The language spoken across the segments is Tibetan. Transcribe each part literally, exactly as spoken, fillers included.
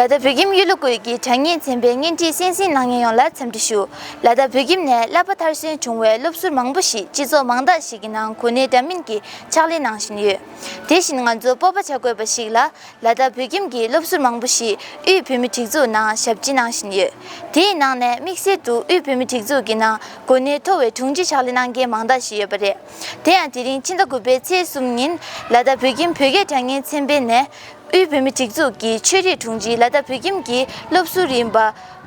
ལ་དྭགས་བོད་ཁྱིམ་གཡུ་ལོ་ཁུལ་གྱི་དྲ་བརྙན་ཚན་པའི་བརྙན་འཕྲིན་གསན་གཟིགས་གནང་མཁན་ཡོངས་ལ་འཚམས་འདྲི་ཞུ། ལ་དྭགས་བོད་ཁྱིམ་ནས་བསླབ་པ་མཐར་སོན་བྱུང་བའི་སློབ་ཟུར་མང་པོ་ཞིག་སྤྱི་ཚོགས་མང་དག་ཞིག་གི་ནང་གོ་གནས་འདྲ་མིན་གྱི་ཕྱག་ལས་གནང་བཞིན་ཡོད། དེ་བཞིན་ང་ཚོ་སྤོབས་པ་བྱ་དགོས་པ་ཞིག་ལ། ལ་དྭགས་བོད་ཁྱིམ་གྱི་སློབ་ཟུར་མང་པོ་ཞིག་དབུས་བོད་མིའི་སྒྲིག་འཛུགས་ནང་ཞབས་ཕྱི་གནང་བཞིན་ཡོད། དེའི་ནང་ནས་དམིགས་བསལ་དུ་དབུས་བོད་མིའི་སྒྲིག་འཛུགས་ཀྱི་ནང་གོ་གནས་མཐོ་བའི་དྲུང་ཆེ་ཕྱག་ལས་གནང་མཁན་མང་དག་ཞིག་ཡོད་པ་རེད། དེ་ཡང་དེ་རིང་ཕྱི་ཟླ་དགུ་པའི་ཚེས་གསུམ་ཉིན་ལ་དྭགས་བོད་ཁྱིམ་བོད་སྐད་དྲ་བརྙན་ཚན་པའི་ནས་དབུས་བོད་མིའི་སྒྲིག་འཛུགས་ཀྱི་ཆོས་རིག་དྲུང་ཆེ་ལ་དྭགས་བོད་ཁྱིམ་གྱི་སློབ་ཟུར་ཡིན་པ་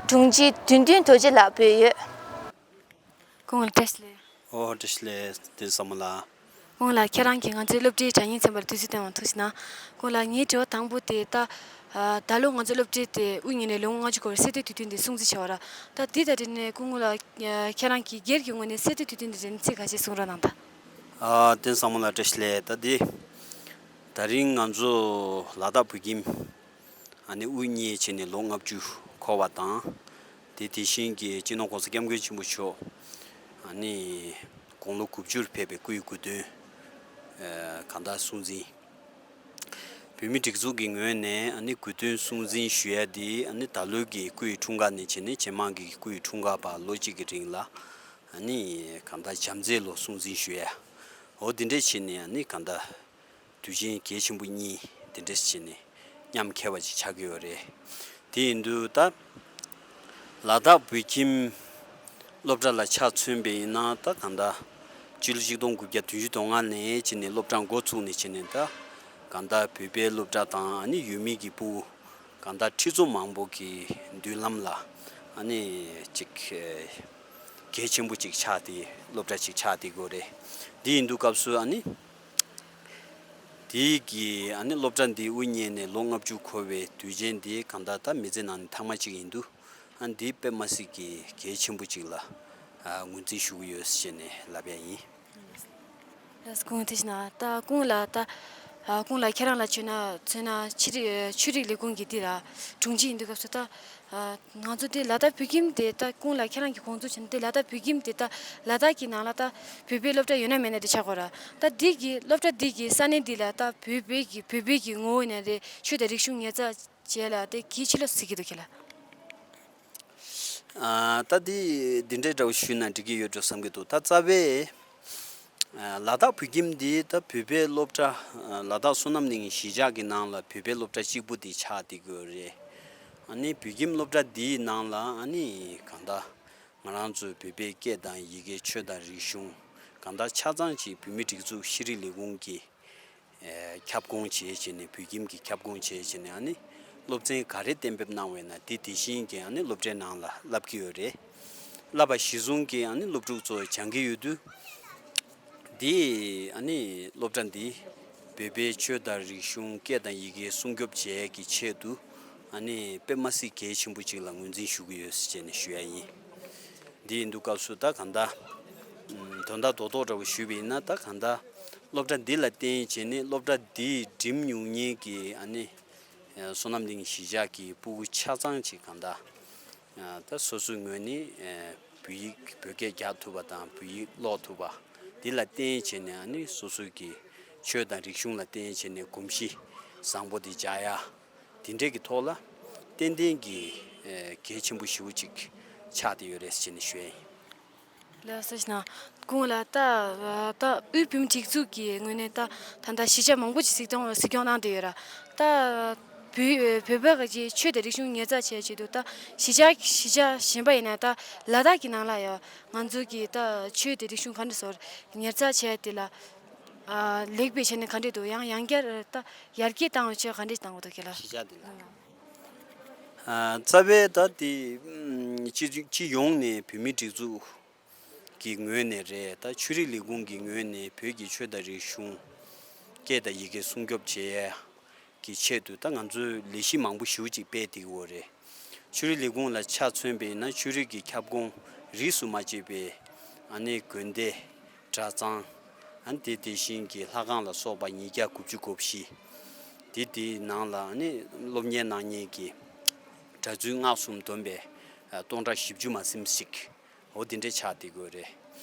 དྲུང་ཆེ་བདུད་འདུལ་རྡོ་རྗེ་ལགས་བོས་ཡོད། སྐུ་ངོ་བཀྲ་ཤིས་བདེ་ལེགས། ཨོ་བཀྲ་ཤིས་བདེ་ལེགས། བསྟན་བཟང་མོ་ལགས། སྐུ་ངོ་ལགས། ཁྱེད་རང་གིས་ང་ཚོའི་སློབ་གྲྭའི་དྲ་བརྙན་ཚན་པར་དུས་ཚོད་བཏོན་པར་ཐུགས་རྗེ་གནང་། སྐུ་ངོ་ལགས། ངའི་དྲི་བ་དང་པོ་དེ་ད། ཨ། ད་ལོ་ང་ཚོའི་སློབ་གྲྭའི་དེ་དབུ་བརྙེས་ནས་ལོ་ངོ་ལྔ་བཅུ་འཁོར་བའི་གསེར་ཐོའི་དུས་སྟོན་དེ་སྲུང་བརྩི་བྱས་པ་ར། ད་དེ་དང་འབྲེལ་ནས་སྐུ་ངོ་ལགས། ཨ། ཁྱེད་རང་གིས་སྒེར་གྱི་ངོས་ནས་གསེར་ཐོའི་དུས་སྟོན་དེ་འབྲེལ་ནས་ཚིག་ཁ་ཤས་གསུང་རོགས་གནང་དང་། ཨ། བསྟན་བཟང་མོ་ལགས་བཀྲ་ཤིས་བདེ་ལེགས། ད་དེ། ད་རིང་ང་ཚོ་ལ་དྭགས་བོད་ཁྱིམ། ཨ་ནི་དབུ་བརྙེས་བྱས་ནས་ལོ་ལྔ་བཅུ་འཁོར་བ་དང་། དེ་དེ་བཞིན་གྱི་སྤྱི་ནོར་༸གོང་ས་༸སྐྱབས་མགོན་ཆེན་པོ་མཆོག་ཨ་ནི་དགུང་ལོ་དགུ་བཅུར་ཕེབས་པའི་སྐུའི་དགུང་སྟོན། ཨ། གང་ལྟར་སྲུང་བརྩི། བོད་མིའི་སྒྲིག་འཛུགས་ཀྱི་ངོས་ནས་ཨ་ནི་དགུང་སྟོན་སྲུང་བརྩི་ཞུ་ཡ་དེ་ཨ་ནི་ད་ལོའི་གི་སྐུའི་འཁྲུངས་སྐར་ནས་བྱས་ནས་རྗེས་མ་གི་སྐུའི་འཁྲུངས་སྐར་བར་ལོ་གཅིག་གི་རིང་ལ་ཨ་ནི་གང་ལྟར་བྱམས་བརྩེའི་ལོ་སྲུང་བརྩི་ཞུ་ཡ། འོ་དེ་འདྲས་བྱས་ནས་ཨ་ནི་གང་ལྟར། དུས་ཆེན་གལ་ཆེན་པོ་གཉིས་དེ་འདྲ་བྱས་ནས་མཉམ་འཁེལ་བ་ཅིག་ཆགས་ཀྱི་ཡོད་རེད། དེ་ཡིན་དུས་ད་ལ་དྭགས་བོད་ཁྱིམ་སློབ་གྲྭ་ལ་ཆ་མཚོན་པ་ཡིན་ན། ད་གང་ལྟར་སྤྱི་ལོ་གཅིག་སྟོང་དགུ་བརྒྱ་བདུན་ཅུ་དོན་ལྔ་ནས་བྱས་ནས་སློབ་གྲྭ་འགོ་ཚུགས་ནས་བྱས་ནས། ད་གང་ལྟར་བོད་པའི་སློབ་གྲྭ་དང་ཨ་ནི་ཡུལ་མི་གི་ཕྲུ་གུ་གང་ལྟར་ཁྲི་ཚོ་མང་པོ་གི་མདུན་ལམ་ལ་ཨ་ནི་ཅིག་གལ་ཆེན་པོ་ཅིག་ཆགས་ཏེ། སློབ་གྲྭ་ཅིག་ཆགས་བསྡད་ཀྱི་ཡོད་རེད། འདི་ཡིན་དུས་སྐབས་སུ་ཨ་ནི། དེའི་གི་ཨ་ནི་སློབ་གྲྭ་འདི་དབུ་བརྙེས་ནས་ལོ་ལྔ་བཅུ་འཁོར་བའི་དུས་ཆེན་འདི་གང་ལྟར་ད་མི་ཚེ་ནང་ནས་ཐེངས་མ་གཅིག་ཡིན་དུས། ཨ། འདི་དཔེ་མ་སྲིད་ཀྱི་གལ་ཆེན་པོ་ཅིག་ལ། ཨ། ངོས་འཛིན་ཞུ་གི་ཡོད་ཟེར་ནས་ལབ་ཡ་ཡིན། ལགས་སོ། སྐུ་ངོ་ཐུགས་རྗེ་གནང་། ད་སྐུ་ངོ་ལགས། ད། ཨ། སྐུ་ངོ་ལགས་ཁྱེད་རང་ལ་མཚོན་ན། མཚོན་ན་ཆོས་རིག་ཆོས་རིག་ལས་ཁུངས་ཀྱི་འདི་ལ་དྲུང་ཆེ་ཡིན་དུས་སྐབས་སུ། ད། ཨ། ང་ཚོ་འདི་ལ་དྭགས་བོད་ཁྱིམ་དེ། ད་སྐུ་ངོ་ལགས་ཁྱེད་རང་གིས་དགོངས་ཚུལ་བྱས་ན། འདི་ལ་དྭགས་བོད་ཁྱིམ་དེ་ད་ལ་དྭགས་ཀྱི་ནང་ལ་ད་བོད་པའི་སློབ་གྲྭ་ཡོད་ན་མེད་ན་དེ་ཆགས་དགོས་ར། ད་འདི་གི་སློབ་གྲྭ་འདི་གི་ས་གནས་འདི་ལ་ད་བོད་པའི་གི་བོད་པའི་གི་ངོ་བོ་ནས་རེད། ཆོས་དང་རིག་གཞུང་ཉར་ཚགས་བྱས་ལ་དེ་གི་ཕྱི་ལོགས་ཟེར་གྱི་འདུག་ཁྱེད་ལ། ཨ། ད་འདི་འདི་འདྲའི་འདྲ་བོ་ཞུས་ན་འགྲིག་གི་ཡོད་འགྲོ་བསམ་གྱི་འདུག། ད་རྩ་བའི། ཨ། ལ་དྭགས་བོད་ཁྱིམ་འདི་ད་བོད་པའི་སློབ་གྲྭ། ཨ། ལ་དྭགས་བསོད་ནམས་གླིང་གཞིས་ཆགས་ཀྱི་ནང་ལ་བོད་པའི་སློབ་གྲྭ་གཅིག་པུ་འདི་ཆགས་བསྡད་ཀྱི་ཡོད་རེད། ཨ་ནི་བོད་ཁྱིམ་སློབ་གྲྭ་འདིའི་ནང་ལ་ཨ་ནི་གང་ལྟར་ང་རང་ཚོའི་བོད་པའི་སྐད་དང་ཡི་གེ། ཆོས་དང་རིག་གཞུང་། གང་ལྟར་ཆ་ཚང་ཅིག་བོད་མིའི་སྒྲིག་འཛུགས་ཤེས་རིག་ལས་ཁུངས་ཀྱིས། ཨེ། ཁྱབ་ཁོངས་བྱས་བྱས་ནས། བོད་ཁྱིམ་གྱི་ཁྱབ་ཁོངས་བྱས་བྱས་ནས། ཨ་ནི་སློབ་ཚན་ག་རེ་གཏན་འབེབས་གནང་བས་ན་དེ་དེ་བཞིན་གྱི་ཨ་ནི་སློབ་གྲྭའི་ནང་ལ་བསླབ་ཀྱི་ཡོད་རེད། བསླབ་པ་གཞིར་བཟུང་གི་ཨ་ནི་སློབ་ཕྲུག་ཚོ་སྦྱང་གི་ཡོད་དུས། འདི་ཨ་ནི་སློབ་གྲྭ་འདི་བོད་པའི་ཆོས་དང་རིག་གཞུང་། སྐད་དང་ཡི་གེ་སྲུང་སྐྱོབ་བྱེད་ཡས་ཀྱི་ཆེད་དུ་ཨ་ནི་དཔེ་མ་སྲིད་གལ་ཆེན་པོ་ཅིག་ལ་ངོས་འཛིན་ཞུ་གི་ཡོད་ཟེར་བྱས་ནས་ཞུ་ཡ་ཡིན། འདི་ཡིན་དུས་སྐབས་སུ་ད་གང་ལྟར། ཨམ། དོན་དག་རྡོག་རྡོག་འདྲ་བོ་ཞུས་པ་ཡིན་ན། ད་གང་ལྟར་སློབ་གྲྭ་འདི་ལ་བརྟེན་བྱས་ནས་སློབ་གྲྭ་འདི་འགྲིམ་མྱོང་མཁན་གྱི་ཨ་ནི་བསོད་ནམས་གླིང་གཞིས་ཆགས་ཀྱི་ཕྲུ་གུ་ཆ་ཚང་ཅིག་གང་ལྟར། ཨ། ད་སོ་སོའི་ངོས་ནས། ཨ། བོད་ཡིག་བོད་སྐད་རྒྱག་ཐུབ་པ་དང་བོད་ཡིག་ཀློག་ཐུབ་པ་འདི་ལ་བརྟེན་བྱས་ནས། ཨ་ནི་སོ་སོའི་གི་ཆོས་དང་རིག་གཞུང་ལ་བརྟེན་བྱས་ནས་གོམས་གཤིས་བཟང་པོ་འདི་འཇགས་ཡ། དེ་འདྲས་ཀྱི་ཐོག་ལ་ཏན་ཏན་གྱི། ཨེ། གལ་ཆེན་པོ་ཞེ་པོ་ཅིག་ཆགས་བསྡད་ཡོད་རེད་ཟེར་ནས་ཞུ་ཡ་ཡིན། ལགས་སོ། ཞུ་ན། སྐུ་ངོ་ལགས། ད་ད་དབུས་བོད་མིའི་སྒྲིག་འཛུགས་ཀྱི་ངོས་ནས་ད་ད་ལྟ་གཞིས་ཆགས་མང་པོ་ཅིག་གཟིགས་སྐྱོང་གཟིགས་སྐྱོང་གནང་བསྡད་ཡོད་ར། ད་བོད་བོད་པ་གི་ཆོས་དང་རིག་གཞུང་ཉར་ཚགས་བྱས་ཆེད་དུ། ད་གཞིས་ཆགས་གཞིས་ཆགས་གཞན་པ་ཡིན་ན། ད་ལ་དྭགས་ཀྱི་ནང་ལ་ཡང་ང་ཚོ་གི་ད་ཆོས་དང་རིག་གཞུང་ག་འདྲ་ཟེར་ཉར་ཚགས་བྱས་དེ་ལ། ཨ། ལེགས་པའི་ཆ་ནས་ག་འདྲས་འདུག། ཡང་ཡང་བསྐྱར་ད་ཡར་རྒྱས་བཏང་བའི་ཆེད་ག་འདྲས་བཏང་དགོས་འདུག་ཁྱེད་ལ། གཞིས་ཆགས་འདི་ལ། ཨ། རྩ་བའི་ད་དེ། ཨམ། སྤྱི་སྤྱི་ཡོངས་ནས་བོད་མིའི་སྒྲིག་འཛུགས་ཀྱི་ངོས་ནས་རེད། ད་ཆོས་རིག་ལས་ཁུངས་ཀྱི་ངོས་ནས་བོད་ཀྱི་ཆོས་དང་རིག་གཞུང་། སྐད་དང་ཡི་གེ་སྲུང་སྐྱོབ་བྱེད་ཡས་ཀྱི་ཆེད་དུ་ད་ང་ཚོས་ལས་གཞི་མང་པོ་ཞེ་པོ་ཅིག་སྤེལ་བསྡད་ཡོད་རེད། ཆོས་རིག་ལས་ཁུངས་ལ་ཆ་མཚོན་པ་ཡིན་ན། ཆོས་རིག་གི་ཁྱབ་ཁོངས་རིས་སུ་མ་ཆད་པའི་ཨ་ནི་དགོན་སྡེ། གྲྭ་ཚང་། ཨ་ནི་དེ་དེ་བཞིན་གྱི་ལྷ་ཁང་ལ་སོགས་པ་ཉིས་བརྒྱ་དགུ་བཅུ་གོ་བཞི། དེ་དེའི་ནང་ལ་ཨ་ནི་སློབ་གཉེར་གནང་མཁན་གྱི་གྲྭ་བཙུན་སྔགས་གསུམ་བསྡོམས་པས་སྟོང་ཕྲག་བཞི་བཅུ་མ་ཟིན་ཞིག། འོ་དེ་འདྲས་ཆགས་བསྡད་ཡོད་རེད།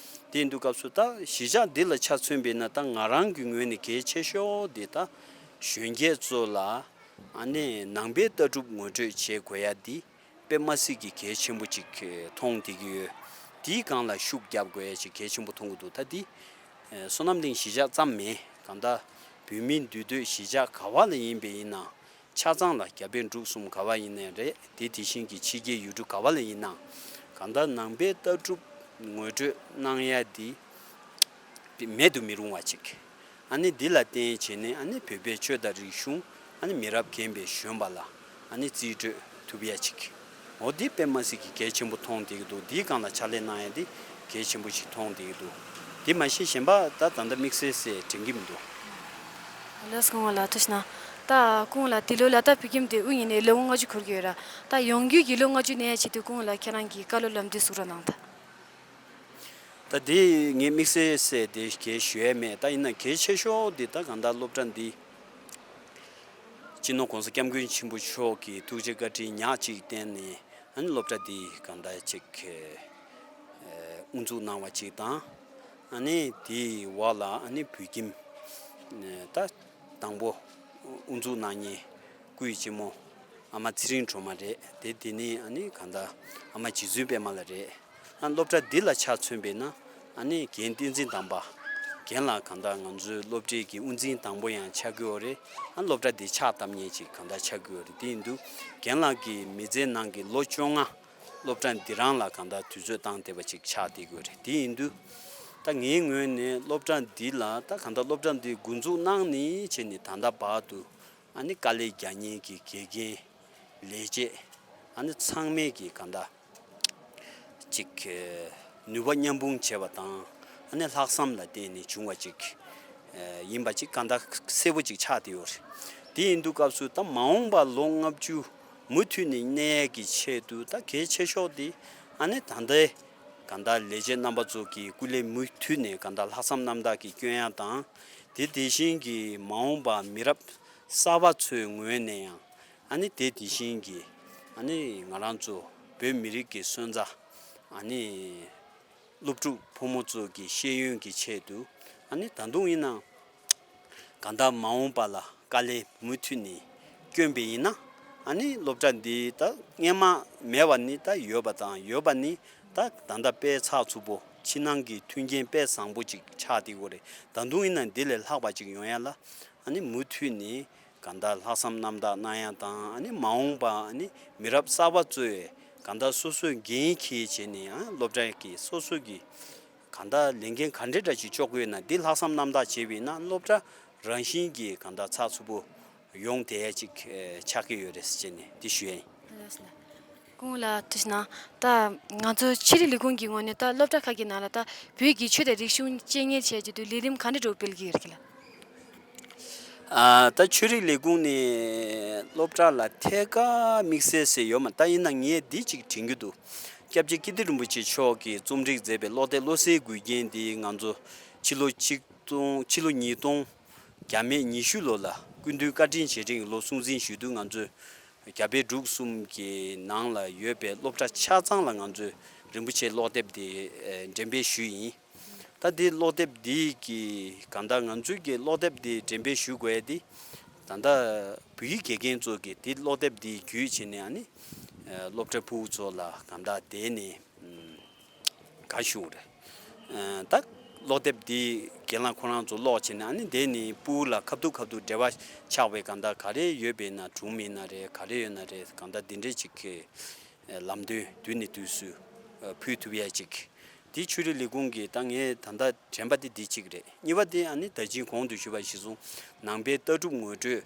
དེ་ཡིན་དུས་སྐབས་སུ་ད་གཞིས་ཆགས་འདི་ལ་ཆ་མཚོན་པ་ཡིན་ན། ད་ང་རང་གི་ངོས་ནས་གལ་ཆེ་ཤོས་དེ་ད་གཞོན་སྐྱེས་ཚོ་ལ། ཨ་ནི་ནང་པའི་ལྟ་གྲུབ་ངོ་སྤྲོད་བྱེད་དགོས་ཡ་འདི་དཔེ་མ་སྲིད་ཀྱི་གལ་ཆེན་པོ་ཅིག་མཐོང་བསྡད་ཀྱི་ཡོད། དེའི་སྒང་ལ་ཤུགས་རྒྱབ་དགོས་ཡ་ཅིག་གལ་ཆེན་པོ་མཐོང་གི་འདུག་ད་འདི་བསོད་ནམས་གླིང་གཞིས་ཆགས་ཙམ་མིན། གང་ལྟར་བོད་མིའི་འདུས་སྡོད་གཞིས་ཆགས་ག་བ་ལ་ཡིན་པ་ཡིན་ནའང་། ཆ་ཚང་ལ་རྒྱ་བལ་འབྲུག་གསུམ་ག་བ་ཡིན་ནའང་རེད། དེ་དེ་བཞིན་གྱི་ཕྱི་རྒྱལ་ཡུལ་གྲུ་ག་བ་ལ་ཡིན་ནའང་། གང་ལྟར་ནང་པའི་ལྟ་གྲུབ་ངོ་སྤྲོད་གནང་ཡ་འདི་མེད་དུ་མི་རུང་བ་ཅིག་ཨ་ནི་འདི་ལ་བརྟེན་བྱས་ནས་ཨ་ནི་བོད་པའི་ཆོས་དང་རིག་གཞུང་ཨ་ནི་མི་རབས་རྒན་པའི་གཞོན་པ་ལ་ཨ་ནི་རྩིས་སྤྲོད་ཐུབ་ཡ་ཅིག་འོ་འདི་དཔེ་མ་སྲིད་ཀྱི་གལ་ཆེན་པོ་མཐོང་བསྡད་ཀྱི་འདུག་འདིའི་སྒང་ལ་ཕྱག་ལས་གནང་ཡ་འདི་གལ་ཆེན་པོ་ཞིག་མཐོང་བསྡད་ཀྱི་འདུག་འདི་མ་གཞི་གཞན་པ་ད་ད་ལྟ་དམིགས་བསལ་ཟེར་དྲན་གྱི་མི་འདུག་ལགས་སོ། སྐུ་ངོ་ལགས་ཐུགས་རྗེ་གནང་། ད་སྐུ་ངོ་ལགས་འདི་ལོ་ལ་ད་བོད་ཁྱིམ་དེ་དབུ་བརྙེས་ནས་ལོ་ངོ་ལྔ་བཅུ་འཁོར་གྱི་ཡོད་ར། ད་ཡོང་རྒྱུ་གི་ལོ་ལྔ་བཅུ་ནས་ཆེད་དུ་སྐུ་ངོ་ལགས་ཁྱེད་རང་གི་བཀའ་སློབ་ལམ་སྟོན་གསུང་རོགས་གནང་ད། ད་འདི་ངས་དམིགས་བསལ་ཟེར་དེ་གས་ཞུ་ཡས་མེད། ད་ཡིན་ན་གལ་ཆེ་ཤོས་འདི་ད་གང་ལྟར་སློབ་གྲྭ་འདི་སྤྱི་ནོར་༸གོང་ས་༸སྐྱབས་མགོན་ཆེན་པོ་མཆོག་གི་ཐུགས་རྗེ་བཀའ་དྲིན་ཉག་གཅིག་བརྟེན་ནས་ཨ་ནི་སློབ་གྲྭ་འདི་གང་ལྟར་ཅིག་ཨེ་དབུ་འཛུགས་གནང་བ་ཅིག་དང་། ཨ་ནི་དེའི་འོག་ལ་ཨ་ནི་བོད་ཁྱིམ་ཨེ་ད་དང་པོ་དབུ་འཛུགས་གནང་མཁན་སྐུའི་གཅེན་མོ་ཨ་མ་ཚེ་རིང་སྒྲོལ་མ་རེད། དེ་དེ་ནས་ཨ་ནི་གང་ལྟར་ཨ་མ་རྗེ་བཙུན་པད་མ་ལགས་རེད། ཨ་སློབ་གྲྭ་འདི་ལ་ཆ་མཚོན་པས་ན་ཨ་ནི་རྒན་བསྟན་འཛིན་དམ་པ་རྒན་ལགས་གང་ལྟར་ང་ཚོའི་སློབ་གྲྭའི་གི་དབུ་འཛིན་དང་པོ་ཡང་ཆགས་ཀྱི་ཡོད་རེད། ཨ་སློབ་གྲྭ་འདི་ཕྱག་བཏབ་མཁན་ཅིག་གང་ལྟར་ཆགས་ཀྱི་ཡོད་རེད། དེ་ཡིན་དུས་རྒན་ལགས་ཀྱི་མི་ཚེའི་ནང་གི་ལོ་བཅོ་ལྔ་སློབ་གྲྭ་འདི་རང་ལ་གང་ལྟར་དུས་ཚོད་བཏང་བསྡད་པ་ཅིག་ཆགས་བསྡད་ཀྱི་ཡོད་རེད། དེ་ཡིན་དུས་ད་ངའི་ངོས་ནས་སློབ་གྲྭ་འདི་ལ་ད་གང་ལྟར་སློབ་གྲྭ་འདི་འགོ་འཛུགས་གནང་ནས་བྱས་ནས་ད་ལྟ་བར་དུ་ཨ་ནི་དཀའ་ལས་རྒྱག་མཁན་གྱི་དགེ་རྒན་ལས་བྱེད་ཨ་ནི་ཚང་མས་ཀྱི་གང་ལྟར་ཅིག་ནུས་པ་མཉམ་སྤུངས་བྱས་པ་དང་ཨ་ནི་ལྷག་བསམ་ལ་བརྟེན་ནས་བྱུང་བ་ཅིག་ཡིན་པ་ཅིག་གང་ལྟར་གསལ་པོ་ཅིག་ཆགས་བསྡད་ཡོད་རེད། དེ་ཡིན་དུས་སྐབས་སུ་ད་མ་འོངས་པ་ལོ་ལྔ་བཅུ་མུ་མཐུད་ནས་གནས་ཡས་ཀྱི་ཆེད་དུ་ད་གལ་ཆེ་ཤོས་དེ་ཨ་ནི་ད་ལྟའི་གང་ལྟར་ལས་བྱེད་རྣམ་པ་ཚོ་གི་སྐུ་ལས་མུ་མཐུད་ནས་གང་ལྟར་ལྷག་བསམ་རྣམ་དག་གིས་སྐྱོན་ཡ་དང་། དེ་དེ་བཞིན་གྱི་མ་འོངས་པ་མི་རབས་གསར་པ་ཚོའི་ངོས་ནས་ཡང་ཨ་ནི་དེ་དེ་བཞིན་གྱི་ཨ་ནི་ང་རང་ཚོ་བོད་མི་རིགས་ཀྱི་སོན་རྩ་ཨ་ནི་སློབ་ཕྲུག་ཕོ་མོ་ཚོ་གི་ཤེས་ཡོན་གྱི་ཆེད་དུ་ཨ་ནི་ད་དུང་ཡིན་ན་གང་ལྟར་མ་འོངས་པ་ལ་དཀའ་ལས་མུ་མཐུད་ནས་བསྐྱོན་པ་ཡིན་ན་ཨ་ནི་སློབ་གྲྭ་འདི་ད་སྔས་མ་མེད་པ་ནི་ད་ཡོད་པ་དང་ཡོད་པ་ནི་ད་ད་ལྟ་དཔེ་ཚགས་ཚུད་པོ་ཕྱི་ནང་གི་མཐུན་རྐྱེན་དཔེ་བཟང་པོ་ཅིག་ཆགས་བསྡད་ཡོད་རེད། ད་དུང་ཡིན་ན་འདི་ལས་ལྷག་པ་ཅིག་ཡོང་ཡ་ལ་ཨ་ནི་མུ་མཐུད་ནས་གང་ལྟར་ལྷག་བསམ་རྣམ་དག་གནང་ཡ་དང་ཨ་ནི་མ་འོངས་པ་ཨ་ནི་མི་རབས་གསར་པ་ཚོས་གང་ལྟར་སོ་སོས་འགན་འཁྱེར་བྱས་ནས་ཨ་སློབ་གྲྭ་གི་སོ་སོ་གི་གང་ལྟར་ལས་འགན་ག་འདྲ་འདྲ་ཞིག་ལྕོགས་ཀྱི་ཡོད་ན་འདི་ལྷག་བསམ་རྣམ་དག་བྱས་པ་ཡིན་ན་སློབ་གྲྭ་རང་བཞིན་གྱིས་གང་ལྟར་ཚགས་ཚུད་པོ་ཡོང་བསྡད་ཡ་ཅིག་ཆགས་ཀྱི་ཡོད་རེད་ཟེར་བྱས་ནས་འདི་ཞུ་ཡ་ཡིན། ལགས་སོ། སྐུ་ངོ་ལགས་ཐུགས་རྗེ་གནང་། ད་ང་ཚོ་ཆོས་རིག་ལས་ཁུངས་ཀྱི་ངོས་ནས་ད་སློབ་གྲྭ་ཁག་གི་ནང་ལ་ད་བོད་ཀྱི་ཆོས་དང་རིག་གཞུང་གཅེས་གཉེར་བྱེད་རྒྱུ་དུ་ལས་རིམ་ག་འདྲ་འདྲ་བོ་སྤེལ་གྱི་ཡོད་རེད་ལགས། ཨ་ད་ཆོས་རིག་ལས་ཁུངས་ནས་སློབ་གྲྭ་ལ་ཐད་ཀར་དམིགས་བསལ་ཟེར་ཡོད་མ་ད་ཡིན་ན་ངས་འདི་གཅིག་དྲན་གྱི་འདུག་སྐྱབས་རྗེ་ཀིརྟི་རིན་པོ་ཆེ་མཆོག་གིས་རྩོམ་སྒྲིག་མཛད་པའི་བློ་གཏད་བློ་གསལ་མགུལ་རྒྱན་འདི་ང་ཚོ་ཕྱི་ལོ་ཆིག་སྟོང་ཕྱི་ལོ་ཉིས་སྟོང་བརྒྱ་མེད་ཉི་ཤུ་ལོ་ལ་སྐུ་མདུན་བཀའ་དྲིན་རྗེས་དྲན་གྱི་ལོ་སྲུང་བརྩི་ཞུ་དུས་ང་ཚོས་རྒྱ་བལ་འབྲུག་གསུམ་གྱི་ནང་ལ་ཡོད་པའི་སློབ་གྲྭ་ཆ་ཚང་ལ་ང་ཚོས་རིན་པོ་ཆེའི་ཀློག་དེབ་དེ་ཨེ་འགྲེམས་སྤེལ་ཞུས་ཡིན། ད་དེ་ཀློག་དེབ་དེ་གི་གང་ལྟར་ང་ཚོའི་གི་ཀློག་དེབ་དེ་འགྲེམས་སྤེལ་ཞུ་དགོས་ཡ་དེ་ད་ལྟ་བོད་ཡིག་དགེ་རྒན་ཚོ་གི་དེ་ཀློག་དེབ་དེ་བརྒྱུད་བྱས་ནས་ཨ་ནི་ཨེ་སློབ་གྲྭ་ཕྲུ་གུ་ཚོ་ལ་གང་ལྟར་དེ་ནས་ག་ཞུ་རེད། ད་ཀློག་དེབ་འདི་རྒན་ལགས་ཁོ་རང་ཚོ་ཀློག་བྱས་ནས་ཨ་ནི་དེ་ནི་སྤུ་གུ་ལ་ཁ་ཐུག་ཁ་ཐུག་འབྲེལ་བ་ཆགས་པའི་གང་ལྟར་ག་རེ་ཡོད་པའི་ན་སྒྲུང་མིན་ན་རེད་ག་རེ་ཡོད་ན་རེད་གང་ལྟར་འདི་འདྲས་ཅིག་གི་ལམ་སྟོན་དུས་ནས་དུས་སུ་ཕུལ་ཐུབ་ཡ་ཅིག་འདི་ཆོས་རིག་ལས་ཁུངས་ཀྱི་ད་ངས་ད་ལྟ་དྲན་པ་དེ་འདི་གཅིག་རེད། གཉིས་པ་དེ་ཨ་ནི་ད་ཅིང་གོང་དུ་ཞུས་པ་གཞིར་བཟུང་ནང་པའི་ལྟ་གྲུབ་ངོ་སྤྲོད།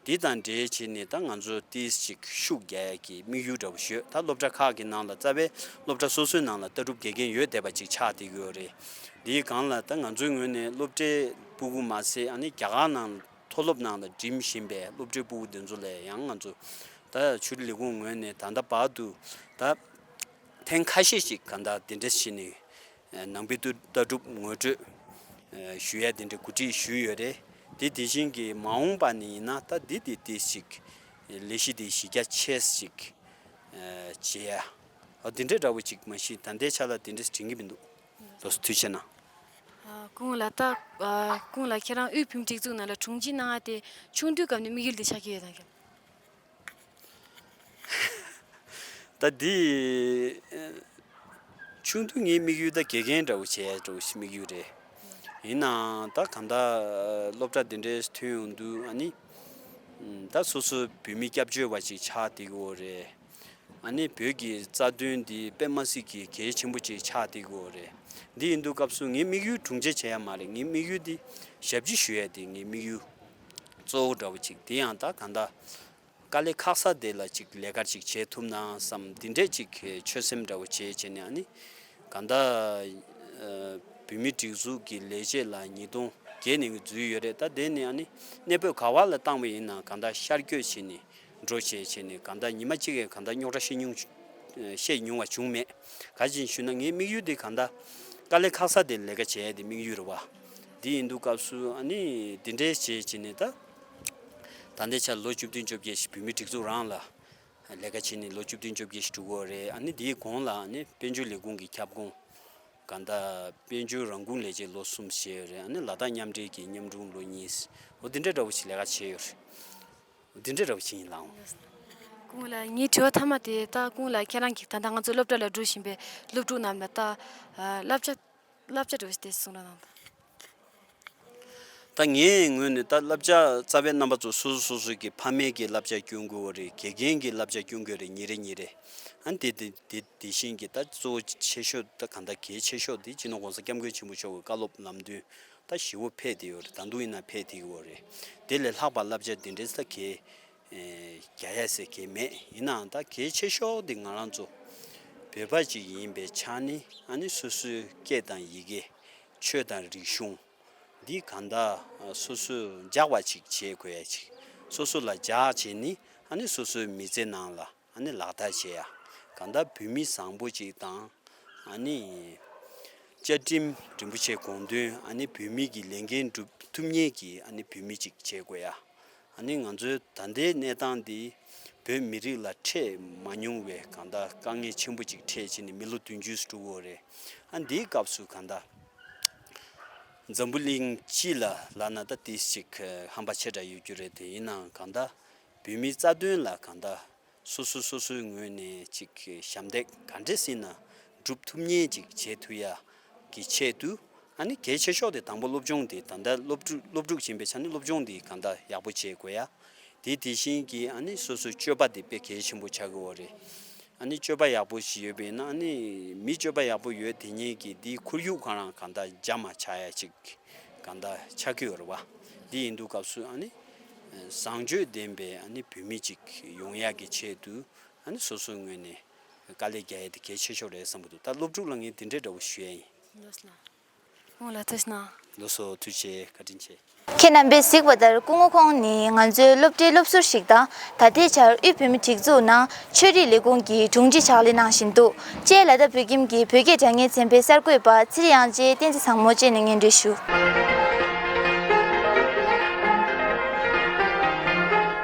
འདི་དང་འབྲེལ་བྱས་ནས་ད་ང་ཚོ་ཏིས་ཅིག་ཤུགས་རྒྱག་ཡ་གི་དམིགས་ཡུལ་འདྲ་བོ་ཞུས། ད་སློབ་གྲྭ་ཁག་གི་ནང་ལ་རྩ་བའི་སློབ་གྲྭ་སོ་སོའི་ནང་ལ་ལྟ་གྲུབ་དགེ་རྒན་ཡོད་བསྡད་པ་ཅིག་ཆགས་བསྡད་ཀྱི་ཡོད་རེད། འདིའི་སྒང་ལ་ད་ང་ཚོའི་ངོས་ནས་སློབ་གྲྭའི་སྤུ་གུ་མ་ཟད་ཨ་ནི་རྒྱ་གར་ནང་མཐོ་སློབ་ནང་ལ་འགྲིམ་བཞིན་པའི་སློབ་གྲྭའི་སྤུ་གུ་འདི་ཚོ་ལ་ཡང་ང་ཚོ་ད་ཆོས་རིག་ལས་ཁུངས་ངོས་ནས་ད་ལྟ་བར་དུ་ད་ཐེངས་ཁ་ཤས་ཤིག་གང་ལྟར་འདི་འདྲ་བྱས་ནས། ནང་པའི་ལྟ་གྲུབ་ངོ་སྤྲོད་ཞུ་ཡ་དེ་འདྲ་གོ་སྒྲིག་ཞུས་ཡོད་རེད། དེ་དེ་བཞིན་གྱི་མ་འོངས་པ་ནས་ཡིན་ན་ད་འདི་དེ་དེ་ཞིག་ལས་གཞི་དེ་གཞི་རྒྱ་ཆེ་ཞིག་བྱེད་ཡ་འོ་དེ་འདྲའི་འདྲ་བོ་ཅིག་མ་གཞི་ད་ལྟའི་ཆ་ལ་དེ་འདྲ་དྲན་གྱི་མི་འདུག་ལགས་སོ་ཐུགས་རྗེ་གནང་། སྐུ་ངོ་ལགས་ད་སྐུ་ངོ་ལགས་ཁྱེད་རང་དབུས་བོད་མིའི་སྒྲིག་འཛུགས་ནང་ལ་དྲུང་ཆེ་གནང་ཡ་དེ་ཆུང་དུས་སྐབས་ནས་དམིགས་ཡུལ་དེ་ཆགས་ཀྱི་ཡོད་དམ། ད་འདི་ཆུང་དུས་ངའི་དམིགས་ཡུལ་ད་དགེ་རྒན་འདྲ་བོ་བྱས་འདྲ་བོ་ཞིག་དམིགས་ཡུལ་རེད། ཡིན་ནའང་ད་གང་ལྟར་སློབ་གྲྭ་འདི་འདྲའི་ཐོན་ཡོང་དུས་ཨ་ནི་ད་སོ་སོ་བོད་མི་སྐྱབས་བཅོལ་བ་ཅིག་ཆགས་བསྡད་ཀྱི་ཡོད་རེད། ཨ་ནི་བོད་ཀྱི་རྩ་དོན་འདི་དཔེ་མ་སྲིད་ཀྱི་གལ་ཆེན་པོ་ཅིག་ཆགས་བསྡད་ཀྱི་ཡོད་རེད། འདི་ཡིན་དུས་སྐབས་སུ་ངའི་དམིགས་ཡུལ་དྲུང་ཆེ་བྱེད་ཡ་མ་རེད། ངའི་དམིགས་ཡུལ་འདི་ཞབས་ཕྱི་ཞུ་ཡ་དེ་ངའི་དམིགས་ཡུལ་གཙོ་བོ་འདྲ་བོ་ཅིག་དེ་ཡང་ད་གང་ལྟར་དཀའ་ལས་ཁག་ས་དེ་ལ་ཅིག་ལས་ཀ་ཅིག་བྱེད་ཐུབ་ན་བསམ། འདི་འདྲས་ཅིག་ཆོད་སེམས་འདྲ་བོ་བྱས་བྱས་ནས་ཨ་ནི་གང་ལྟར་ཨ་བོད་མིའི་སྒྲིག་འཛུགས་ཀྱི་ལས་བྱེད་ལ་ཉིས་སྟོང་བརྒྱད་ནས་འཛུལ་ཡོད་རེད། ད་དེ་ནས་ཨ་ནི་གནས་སྤོས་ག་བ་ལ་བཏང་བ་ཡིན་ན་གང་ལྟར་ཤར་བསྐྱོད་བྱས་ནས་འགྲོ་བྱས་བྱས་ནས་གང་ལྟར་ཉི་མ་གཅིག་གིས་གང་ལྟར་རྙོག་དྲ་བཤད་མྱོང་བཤད་མྱོང་བ་བྱུང་མེད། ག་ཅིག་ཞུས་ན་ངའི་དམིགས་ཡུལ་དེ་གང་ལྟར་དཀའ་ལས་ཁག་ས་དེ་ལས་ཀ་བྱས་ཏེ་དམིགས་ཡུལ་རེད་བ། འདི་ཡིན་དུས་སྐབས་སུ་ཨ་ནི་འདི་འདྲའི་བྱས་བྱས་ནས་ད་ད་ལྟའི་ཆར་ལོ་བཅུ་བདུན་བཅོ་བརྒྱད་ཞིག་བོད་མིའི་སྒྲིག་འཛུགས་རང་ལ་ལས་ཀ་བྱས་ནས་ལོ་བཅུ་བདུན་བཅོ་བརྒྱད་ཞིག་འགྲོ་གི་ཡོད་རེད། ཨ་ནི་འདིའི་གོང་ལ་ཨ་ནི་དཔལ་འབྱོར་ལས་ཁུངས་ཀྱི་ཁྱབ་ཁོངས་གང་ལྟར་དཔལ་འབྱོར་རང་ཁུངས་ལས་བྱེད་ལོ་གསུམ་བྱས་ཡོད་རེད། ཨ་ནི་ལ་དྭགས་མཉམ་འབྲེལ་གྱི་མཉམ་དྲུང་ལོ་གཉིས། འོ་འདི་འདྲ་འདྲ་བོ་ཞིག་ལས་ཀ་བྱས་ཡོད་རེད། འོ་འདི་འདྲ་འདྲ་བོ་ཞིག་ཡིན་ལགས། སྐུ་ངོ་ལགས། ངའི་དྲི་བ་མཐའ་མ་དེ་ད་སྐུ་ངོ་ལགས་ཁྱེད་རང་གིས་ད་ལྟ་ང་ཚོ་སློབ་གྲྭ་ལ་འགྲོ་བཞིན་པའི་སློབ་ཕྲུག་རྣམས་ལ་ད་བསླབ་བྱ་བསླབ་བྱ་འདྲ་བོ་ཞིག་དེ་གསུང་རོགས་གནང་དང་། ད་ངའི་ངོས་ནས་ད་བསླབ་བྱ་རྩ་བའི་རྣམ་པ་ཚོ་སོ་སོ་སོ་སོ་གི་ཕ་མེས་ཀྱི་བསླབ་བྱ་སྐྱོན་དགོས་པ་རེད། དགེ་རྒན་གྱི་བསླབ་བྱ་སྐྱོན་དགོས་རེད། ཉིན་རེ་ཉིན་རེ། ཨ་ནི་དེ་དེ་དེ་དེ་བཞིན་གྱི་ད་གཙོ་བོ་ཆེ་ཤོས་ད་གང་ལྟར་གལ་ཆེ་ཤོས་དེ་སྤྱི་ནོར་༸གོང་ས་༸སྐྱབས་མགོན་ཆེན་པོ་མཆོག་གི་བཀའ་སློབ་ལམ་སྟོན་ད་ཞེ་པོ་ཕེབས་བསྡད་ཡོད་རེད། ད་དུང་ཡིན་ན་ཕེབས་བསྡད་ཀྱི་ཡོད་རེད། དེ་ལས་ལྷག་པ་བསླབ་བྱ་དེ་འདྲས་ད་གལ་རྒྱག་ཡ་ཟེར་གལ་མེད། ཡིན་ནའང་ད་གལ་ཆེ་ཤོས་དེ་ང་རང་ཚོ་བོད་པ་ཅིག་ཡིན་པའི་ཆ་ནས་ཨ་ནི་སོ་སོའི་སྐད་དང་ཡི་གེ། ཆོས་དང་རིག་གཞུང་འདི་གང་ལྟར་སོ་སོས་འཇགས་པ་ཅིག་བྱེད་དགོས་ཡ་ཅིག་སོ་སོ་ལ་འཇགས་བྱས་ནས་ཨ་ནི་སོ་སོའི་མི་ཚེ་ནང་ལ་ཨ་ནི་ལག་བསྟར་བྱེད་ཡ། གང་ལྟར་བོད་མི་བཟང་པོ་ཅིག་དང་ཨ་ནི་བཅའ་ཁྲིམས་རིན་པོ་ཆེ་དགོངས་དོན་ཨ་ནི་བོད་མི་གི་ལས་འགན་སྒྲུབ་ཐུབ་མཁན་གྱི་ཨ་ནི་བོད་མི་ཅིག་བྱེད་དགོས་ཡ། ཨ་ནི་ང་ཚོའི་ད་ལྟའི་གནས་སྟངས་འདི་བོད་མི་རིགས་ལ་འཕྲད་མ་མྱོང་བའི་གང་ལྟར་དཀའ་ངལ་ཆེན་པོ་ཅིག་འཕྲད་བྱས་ནས་མི་ལོ་བདུན་ཅུ་ཙམ་འགྲོ་གི་ཡོད་རེད། ཨ་འདིའི་སྐབས་སུ་གང་ལྟར་འཛམ་བུ་གླིང་སྤྱི་ལ་ལབ་ན་ད་ཏིས་ཅིག་ཧམ་པ་ཆེ་དྲགས་ཡོད་རྒྱུ་རེད། དེ་ཡིན་ནའང་གང་ལྟར་བོད་མིའི་རྩ་དོན་ལ་གང་ལྟར་སོ་སོ་སོ་སོའི་ངོས་ནས་ཅིག་ཞབས་འདེགས་ག་འདྲས་ཡིན་ན་སྒྲུབ་ཐུབ་མཁན་ཅིག་བྱེད་ཐུབ་ཡ་གི་ཆེད་དུ། ཨ་ནི་གལ་ཆེ་ཤོས་དེ་དང་པོ་སློབ་སྦྱོང་དེ་ད་ལྟ་སློབ་ཕྲུག་སློབ་ཕྲུག་ཡིན་པའི་ཆ་ནས་སློབ་སྦྱོང་དེ་གང་ལྟར་ཡག་པོ་བྱེད་དགོས་ཡ། དེ་དེ་བཞིན་གྱི་ཨ་ནི་སོ་སོའི་སྤྱོད་པ་དེ་དཔེ་གལ་ཆེན་པོ་ཆགས་ཀྱི་ཡོད་རེད། ཨ་ནི་སྤྱོད་པ་ཡག་པོ་ཞིག་ཡོད་པ་ཡིན་ན་ཨ་ནི་མི་སྤྱོད་པ་ཡག་པོ་ཡོད་དེ་ཉིད་ཀྱི་དེའི་ཁོར་ཡུག་གང་རང་གང་ལྟར་འཇམ་མ་ཆགས་ཡ་ཅིག་གང་ལྟར་ཆགས་ཀྱི་ཡོད་རེད་བ། དེ་ཡིན་དུས་སྐབས་སུ་ཨ་ནི་བཟང་སྤྱོད་ལྡན་པའི་ཨ་ནི་བོད་མི་ཅིག་ཡོང་ཡ་གི་ཆེད་དུ་ཨ་ནི་སོ་སོའི་ངོས་ནས་དཀའ་ལས་རྒྱག་ཡ་དེ་གལ་ཆེ་ཤོས་རེད་བསམ་གྱི་འདུག་ད་སློབ་ཕྲུག་ལ་ངས་དེ་འདྲའི་འདྲ་བོ་ཞུ་ཡ་ཡིན། ལགས་སོ། ཁོང་ལ་ཐུགས་རྗེ་གནང་། ལགས་སོ། ཐུགས་རྗེ་ཆེ། བཀའ་དྲིན་ཆེ། ཁྱེད་རྣམ་པས་གཟིགས་པ་ལྟར་སྐུ་ངོ་ཁོང་ནི་ང་ཚོའི་སློབ་གྲྭའི་སློབ་ཟུར་ཞིག་དང་ད་ལྟའི་ཆར་དབུས་བོད་མིའི་སྒྲིག་འཛུགས་ནང་ཆོས་རིག་ལས་ཁུངས་ཀྱི་དྲུང་ཆེ་ཕྱག་ལས་གནང་བཞིན་འདུག་ཅེས་ལ་དྭགས་བོད་ཁྱིམ་གྱི་བོད་སྐད་དྲ་བརྙན་ཚན་པའི་གསར་འགོད་པ་ཚེ་རིང་དབྱངས་ཅན་བསྟན་འཛིན་བཟང་མོ་བཅས་ནས་སྙན་སྒྲོན་ཞུ།